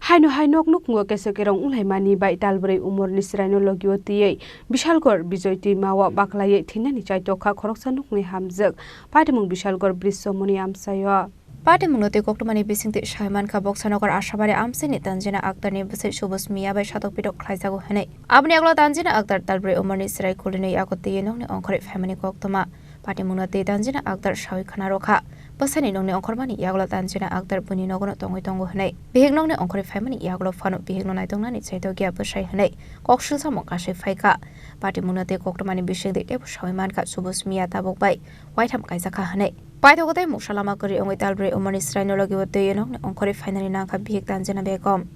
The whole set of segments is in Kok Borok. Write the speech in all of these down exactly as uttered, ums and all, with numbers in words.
Haino hai nok nukhungo keso kerong wnglaimani bai talbrwi umorni chwraino logio twiwi Bishalgor Bijoy twima o baklaiwi thinani chaitokha khoroksa nukni hamjwk. Patimung Bishalgor Brisomoni amchaio. Patimungno twi koktwmani bisingtwi sawi mankha, Boksanagar Ashabari amchaini Tanjina Akhtarni bwsai Subus Miya bai satok pitok khlaijago hwnwi. Aboni yagulo Tanjina Akhtar talbrwi umorni chwrai kulinwi yago twiwi nokni ongkhorwi phaimani koktwma. Patimungno twi Tanjina Akhtar sawi khna rwkha. Bwsaini nokni ongkhormani yagulo Tanjina Akhtar buini nogono tongwi tongo hwnwi. Bihik nokni ongkhorwi phaimani yagulo phano bihikno naitoknani chaitokya bwsai hwnwi koksil samung kasui phaikha. Patimungno tei koktwmani bisingtwi teibo sawi mankha, Subus Miya tabuk bai waitham kaijakha hwnwi. Paithago tei mungsa lama kwrwi wngwi talbrwi umorni chwraino logio twiwi nokni ongkhorwi phainani nangkha bihik Tanjina Begum.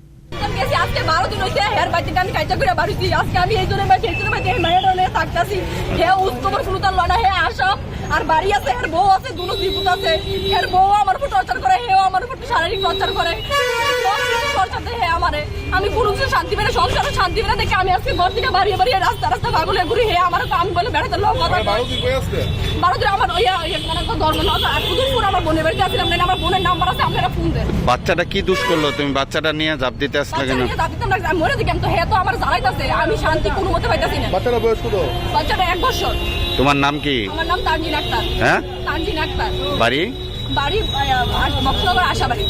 আমি গেছি আজকে বারো দিন হইছে, এর বাড়িতে আমি কাইটা করে বাড়িছি। আজকে আমি এই জন্য বাড়িছি, এই জন্য বাড়িছি, এই মেয়েটা নিয়ে থাকতেছি। হে উস্কো তো শুরু তার লড়াই, হে আসাম, আর বাড়ি আছে, এর বউ আছে, দুনো জীবিত আছে। এর বউ আমার উপর টর্চার করে, হেও আমার উপর শারীরিক টর্চার করে। সব কিছু টর্চার দেয় হে আমারে। আমি কোনো কিছু শান্তি পাই না, সংসারে শান্তি পাই না দেখে আমি আজকে ঘর থেকে বাড়িয়ে বাড়িয়ে রাস্তা রাস্তা পাগল হয়ে ঘুরি। হে আমার তো আমি বলে বেড়াতে লোক কথা কয়। বারো দিন কই আজকে? বারো দিন আমার ওই, ওই মানে তো ধর্ম না, আর দুদিন পর আমার বোনের বাড়িতে আসলাম, নাহলে আমার বোনের নাম্বার আছে, আপনারা ফোন দেন। বাচ্চাটা কি দোষ করলো? তুমি বাচ্চাটা নিয়ে ঝাঁপ দিতে আসলে বাচ্চা কেন? নিয়ে দাবি তো আমরা মরে দিতাম তো, হে তো আমার জ্বালাইতাছে, আমি শান্তি কোনো মতে পাইতাছি না। বাচ্চাটা বয়স কত? বাচ্চাটা এক বছর। তোমার নাম কি? আমার নাম তানজিন আক্তার। হ্যাঁ? তানজিন আক্তার। বাড়ি? বাড়ি, আহ, আশ-, বক্সনগর আশাবাড়ি।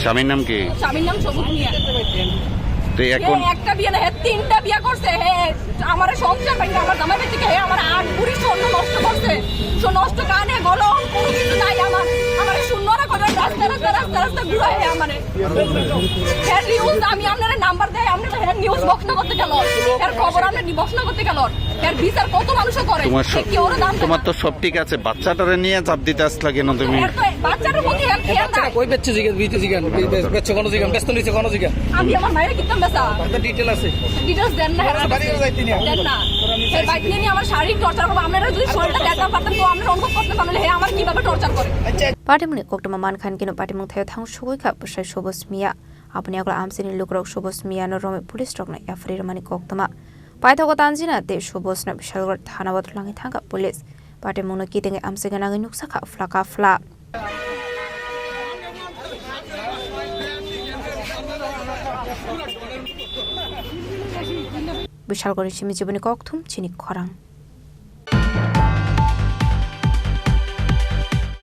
স্বামীর নাম কি? স্বামীর নাম সবুজ মিয়া। তো এখন হে একটা বিয়ে না, হে তিনটা বিয়ে করছে। হে আমার সংসার ভাঙে, আমার জামাই বাড়ি থেকে হে আমার আট ভরি স্বর্ণ নষ্ট করছে। সে নষ্ট কানে গলম কোনো কিছু নাই আমার। আমার এই শূন্য না করে রাস্তা, রাস্তা, রাস্তা, রাস্তা ঘুরে হে আমারে। হে নিউজ আমি আপনারা নাম্বার দেয়, আপনারা হে নিউজ বক্স করতে গেল। এর খবর আমরা বক্স করতে গেল। এর বিচার কত মানুষও করে। তোমার সব, এ কি ওরা দাম তোমার দেয় তো না? সব ঠিক আছে, বাচ্চাটারে নিয়ে চাপ দিতে আসলে কেন তুমি? এর তো বাচ্চাটার প্রতি এর খেয়াল বাচ্চাটা নাই। কই বেচছে জিজ্ঞেস, বিতে জিজ্ঞেস, বে-, বেচছে কোনো জিজ্ঞেস, বেচতে নিচে কোনো জিজ্ঞেস। আমি আমার মায়ের কিতাম বেচা। তার ডিটেল আছে। ডিটেলস দেন না, বাড়ি যাই তিনি। দেন না। এর বাইক নিয়ে আমার শারীরিক টর্চার করবো। আপনারা যদি শরীরটা দেখাতে পারতেন তো আপনারা অনুভব করতে পারলেন, হে আমার কিভাবে টর্চার করে। Patimungni koktwma mankha hwnkhe no patimung thaio thang sugwi kha bwsai Subus Miya. Aboni yagulo amchaini lukurok Subus Miyano romwi police rokno yapharwi rwmani koktwma. Paithago Tanjina tei Subusno Bishalgarh thanao twlangwi thangkha police. Patimungno kitingwi amchai gwnangwi nuksa kha phlaka phla. Bishalgarhni simi jiboni kokthum chini khorang.